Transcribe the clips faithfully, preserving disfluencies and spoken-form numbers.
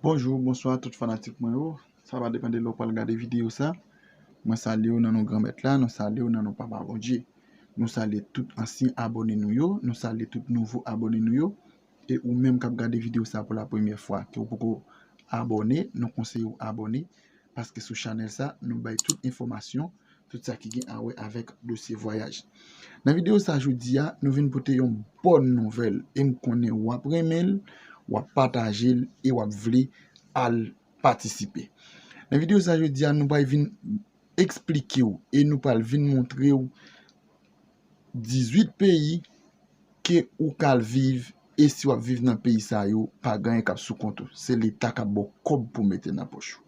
Bonjou, bonswa tout fanatik mwen yo. Sa va depann de lè w pral gade videyo sa. Mwen salye w nan non Granmèt la, nou salye w nan non Papa Bondye. Nou salye tout ansyen abòne nou yo, nou salye tout nouvo abòne nou yo. E ou menm k ap gade videyo sa pou la premyè fwa, ke w poko abòne, nou konseye w abòne, paske sou chanèl sa, nou bay tout enfòmasyon, tout sa ki gen a wè avèk dosye vwayaj. Nan videyo sa jodi a, nou vin pote yon bòn nouvèl, e m konnen w ap renmen l, w ap pataje l, e w ap vle al patisipe. Nan videyo sa jodi a, nou pral vin eksplike w, e nou pral vin montre w dizuit peyi ke ou ka al viv, e si w ap viv nan peyi sa yo, pa gen anyen k ap sou kont ou. Se Leta k ap ba w kòb pou mete nan pòch ou.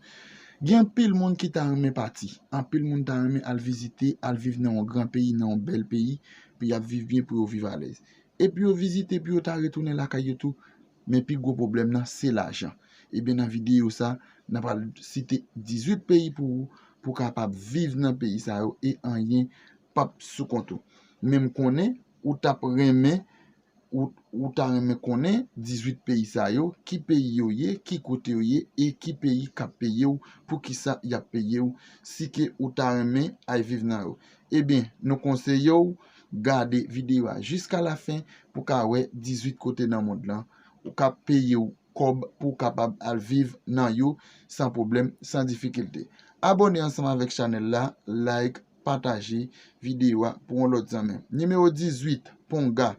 Gen anpil moun ki ta renmen pati, anpil moun ta renmen al vizite, al viv nan yon gran peyi, nan yon bèl peyi, pou y ap viv byen, pou yo viv alèz. E pou yo vizite, pou yo ta retounen lakay yo tou, men pi gwo pwoblèm nan, se lajan. Ebyen, nan videyo sa, n ap al site dizuit peyi pou ou, pou w kapab viv nan peyi sa yo, e anyen p ap sou kont ou. Men m konnen, ou t ap renmen, ou, ou ta renmen konnen dizuit peyi sa yo, ki peyi yo ye, ki kote yo ye, e ki peyi k ap peye w, poukisa y ap peye w, si ke ou ta renmen al viv nan yo. Ebyen, nou konseye w gade videyo a jiska lafen pou w ka wè dizuit kote nan mond lan ou ka peye w kòb pou w kapab al viv nan yo san pwoblèm, san difikilte. Abòne ansanm avèk chanèl la, like, pataje videyo a pou yon lòt zanmi. Nimewo dizuit, Ponga.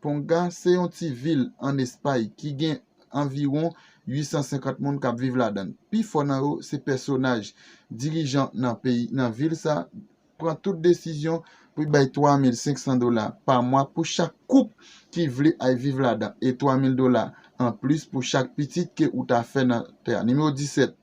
Ponga se yon ti vil ann Espay ki gen anviwon uit san senkant moun k ap viv ladan l. Pifò nan yo se pèsonaj dirijan nan peyi, nan vil sa, pran tout desizyon pou y bay twa mil senk san dola pa mwa pou chak koup ki vle al viv ladan, e twa mil dola anplis pou chak pitit ke ou ta fè nan tè a. Nimewo disèt,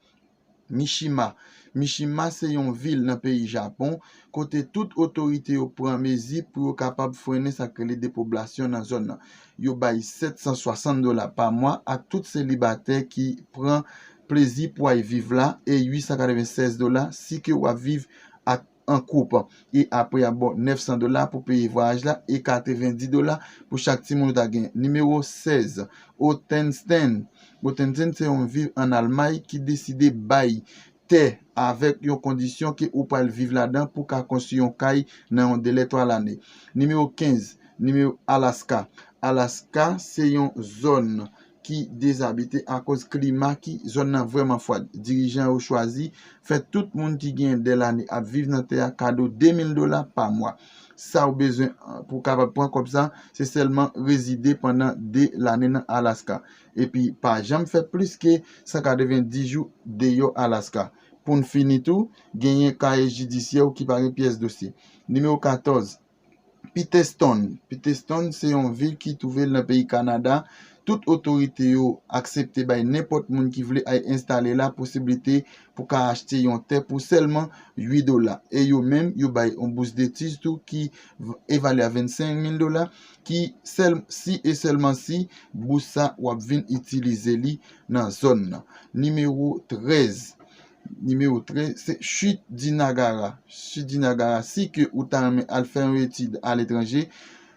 Mishima. Mishima se yon vil nan peyi Japon, kote tout otorite yo pran mezi pou yo kapab frennen sa k rele depoplasyon nan zòn nan. Yo bay sèt san swasant dola pa mwa ak tout selibatè ki pran plezi pou al viv la, e uit san katrevennsèz dola si ke w ap viv ak an koup. E apre y ap ba w nèf san dola pou peye vwayaj la e katrevendis dola pou chak timoun ou ta gen. Nimewo sèz, Otensten. Otensten se yon vil ann Almay ki deside bay tè avèk yon kondisyon ke ou pral viv ladan pou ka konstwi yon kay nan yon delè twa lane. Nimewo kenz, nimewo Alaska. Alaska se yon zòn ki dezabite akoz klima ki zòn nan vrèman fwad. Dirijan yo chwazi fè tout moun ki gen de lane ap viv nan tè a kado de mil dola pa mwa. Sa w bezwen, eh, pou w kapab pran kòb sa, se sèlman rezide pandan de lane nan Alaska. Epi, pa janm fè plis ke san katrevendis jou deyò Alaska. Pou n fini tou, genyen kaye jidisyè w ki pa gen pyès dosye. Nimewo katòz, Piteston. Piteston se yon vil ki twouve l nan peyi Kanada. Tout otorite yo aksepte bay nenpòt moun ki vle al enstale la posiblite pou ka achte yon tè pou sèlman uit dola. E yo menm, yo bay yon bous detid tou ki v-, evalye a vennsenk mil dola, ki sèl, si e sèlman si bous sa w ap vin itilize li nan zòn nan. Nimewo trèz. Nimewo trèz, se Chit di Nagara. Chit di Nagara, si ke ou ta renmen al fè yon etid aletranje,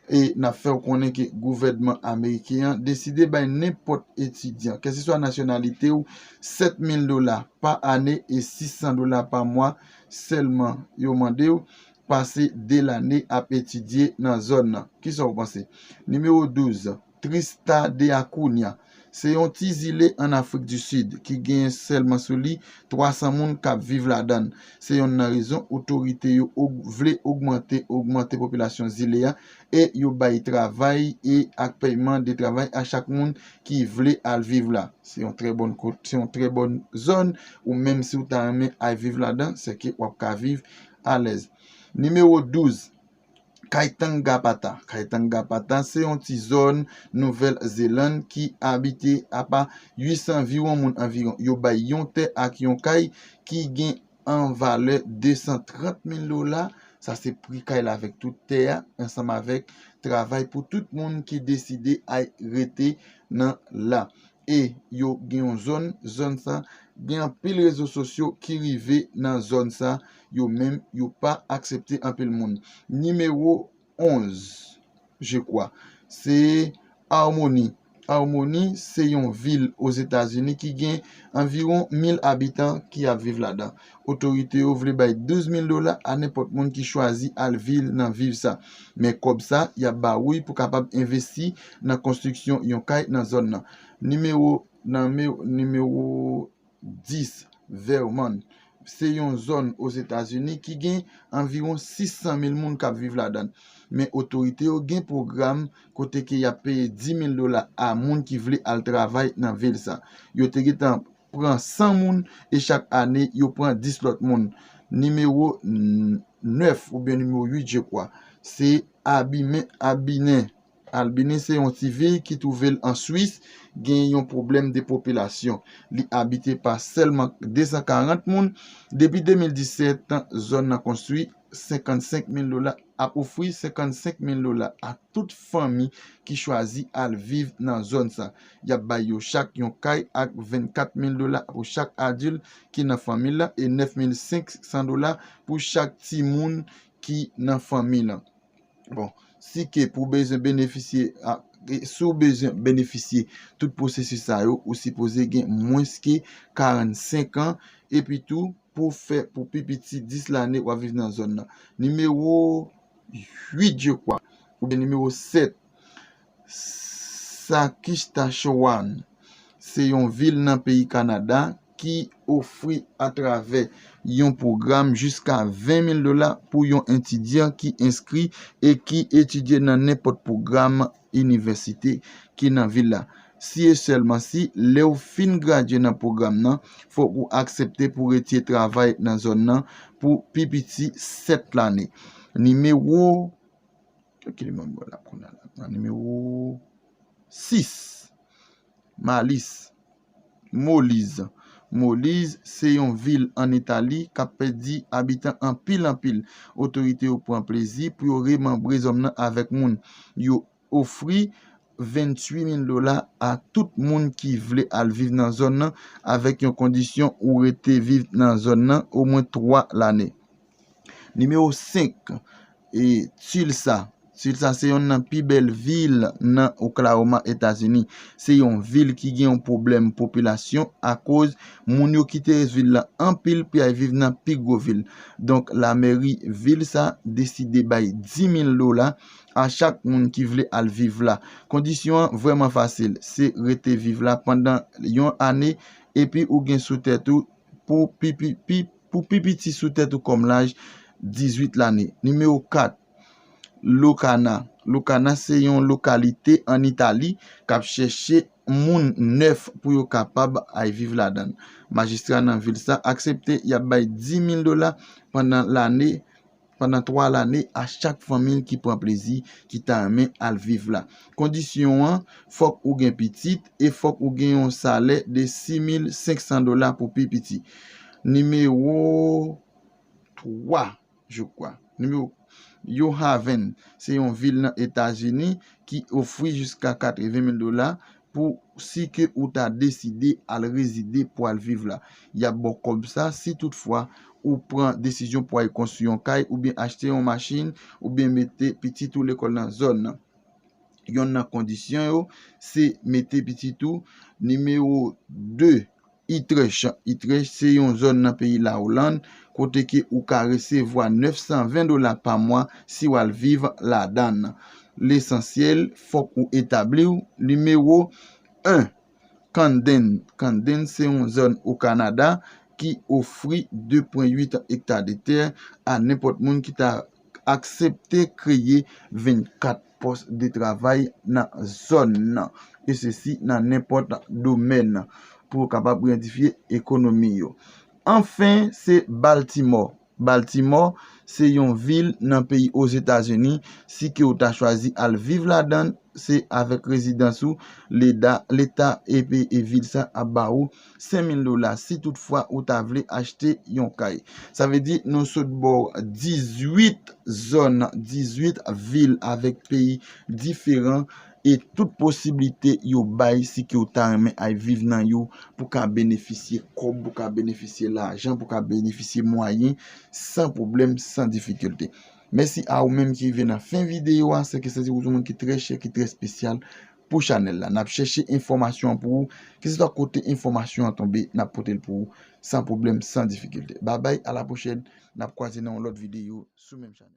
e n ap fè w konnen ke gouvènman ameriken an deside bay nenpòt etidyan, kèlkeswa nasyonalite w, sèt mil dola pa ane e sis san dola pa mwa sèlman yo mande w, pase de lane ap etidye nan zòn nan. Kisa w panse? Nimewo douz, Tristan da Cunha. Se yon ti zile ann Afrik di Sid ki gen sèlman sou li twa san moun k ap viv ladan l. Se yonn nan rezon otorite yo og-, vle ogmante, ogmante popilasyon zile a e yo bay travay e ak pèyman de travay a chak moun ki vle al viv la. Se yon trè bòn ko-, se yon trè bòn zòn, ou menm si w ta renmen al viv ladan, sèke w ap ka viv alèz. Nimewo douz, Kaitangapata. Kaitangapata se yon ti zòn Nouvèl Zelann ki abite apa uit san viwon moun anviwon. Yo bay yon tè ak yon kay ki gen an valè de san trant mil dola. Sa se pri kay la avèk tout tè a, ansanm avèk travay pou tout moun ki deside al rete nan la. E yo gen yon zòn, zòn sa, gen anpil rezo sosyo ki rive nan zòn sa, yo menm, yo pa aksepte anpil moun. Nimewo onz, je kwa, se Harmony. Harmony se yon vil Ozetazini ki gen anviwon mil abitan ki ap viv ladan. Otorite yo vle bay douz mil dola a nenpòt moun ki chwazi al viv nan vil sa. Men kòb sa, y ap ba ou l pou kapab envesti nan konstriksyon yon kay nan zòn nan. Nimewo, nan me, nimewo dis, Vermont. Se yon zòn Ozetazini ki gen anviwon sis san mil moun k ap viv ladan l. Men otorite yo gen pwogram kote ke y ap peye dis mil dola a moun ki vle al travay nan vil sa. Yo te gentan pran san moun e chak ane yo pran dis lòt moun. Nimewo nèf oubyen nimewo uit, je kwa, se Abimen, Abinen. Albini se yon ti vil ki twouve l an Swis, gen yon pwoblèm de popilasyon. Li abite pa sèlman de san karant moun. Depi de mil disèt, zòn nan konstwi senkannsenk mil dola, ap ofri senkannsenk mil dola a tout fanmi ki chwazi al viv nan zòn sa. Y ap bay yo chak yon kay ak vennkat mil dola pou chak adilt ki nan fanmi la e nèf mil senk san dola pou chak timoun ki nan fanmi la. Bon, si ke pou bezwen benefisye, a, e, si w bezwen benefisye tout pwosesis sa yo, ou sipoze gen mwens ke karannsenk an, epi tou, pou fè pou pi piti dis lane w ap viv nan zòn nan. Nimewo uit, je kwa, oubyen nimewo sèt, Saskatchewan. Se yon vil nan peyi Kanada ki ofri atravè yon pwogram jiska ven mil dola pou yon etidyan ki enskri e ki etidye nan nenpòt pwogram inivèsite ki nan vil la. Si e sèlman si, lè w fin gradye nan pwogram nan, fòk ou aksepte pou retire travay nan zòn nan pou pi piti sèt lane. Nimewo, ki nimewo m la kounye a la? Nan nimewo sis, Malis, Moliz. Moliz se yon vil ann Itali k ap pèdi abitan anpil anpil. Otorite yo pran plezi pou yo remanbre zòn nan avèk moun. Yo ofri venntuit mil dola a tout moun ki vle al viv nan zòn nan avèk yon kondisyon ou rete viv nan zòn nan omwen twa lane. Nimewo senk, e, Tulsa. Tulsa se yonn nan pi bèl vil nan Oklahoma, Etazini. Se yon vil ki gen yon pwoblèm popilasyon akoz moun yo kite rès vil la anpil pou y al viv nan pi gwo vil. Donk, lamèri vil sa deside bay dis mil dola a chak moun ki vle al viv la. Kondisyon an vrèman fasil. Se rete viv la pandan yon ane epi ou gen sou tèt ou pou pi, pi, pi, pou pi piti sou tèt ou kòm laj dizuit lane. Nimewo kat, Locana. Locana se yon lokalite ann Itali k ap chèche moun nèf pou yo kapab al viv ladan l. Majistra nan vil sa aksepte y ap bay dis mil dola pandan lane, pandan twa lane a chak fanmi ki pran plezi, ki ta renmen al viv la. Kondisyon an, fòk ou gen pitit e fòk ou gen yon salè de sis mil senk san dola pou pi piti. Nimewo twa, je kwa. Nimewo, New Haven, se yon vil nan Etazini ki ofri jiska katreven mil dola pou si ke ou ta deside al rezide pou al viv la. Y ap ba w kòb sa si toutfwa ou pran desizyon pou al konstwi yon kay oubyen achte yon machin oubyen mete pitit ou lekòl nan zòn nan. Yonn nan kondisyon yo, se mete pitit ou. Nimewo de, Utrecht. Utrecht se yon zòn nan peyi Lawolann, kote ke ou ka resevwa nèf san ven dola pa mwa si w al viv ladan l. Lesansyèl, fòk ou etabli w. Nimewo en, Camden. Camden se yon zòn o Kanada ki ofri de pwen uit ekta de tè a nenpòt moun ki ta aksepte kreye vennkat pòs de travay nan zòn nan, e sesi nan nenpòt domèn, pou yo kapab reyidifye ekonomi yo. Anfen, se Baltimore. Baltimore se yon vil nan peyi Ozetazini. Si ke w ta chwazi al viv ladan l, se avèk rezidans ou, leda, leta epi e vil sa ap ba ou senk mil dola si toutfwa ou ta vle achte yon kay. Sa vle di nou sot bò dizuit zòn, dizuit vil avèk peyi diferan e tout posiblite yo bay si ke w ta renmen al viv nan yo pou ka benefisye kòb, pou ka benefisye lajan, pou ka benefisye mwayen san pwoblèm, san difikilte. Mèsi a ou menm ki rive nan fen videyo a. Se ke se yon moun ki trè chè, ki trè espesyal. pou chanèl la. N ap chèche enfòmasyon an pou ou. Keseswa kote enfòmasyon an tonbe, n ap pote l pou ou san pwoblèm, san difikilte. Babay, a la pwochèn. N ap kwaze nan yon lòt videyo sou menm chanèl.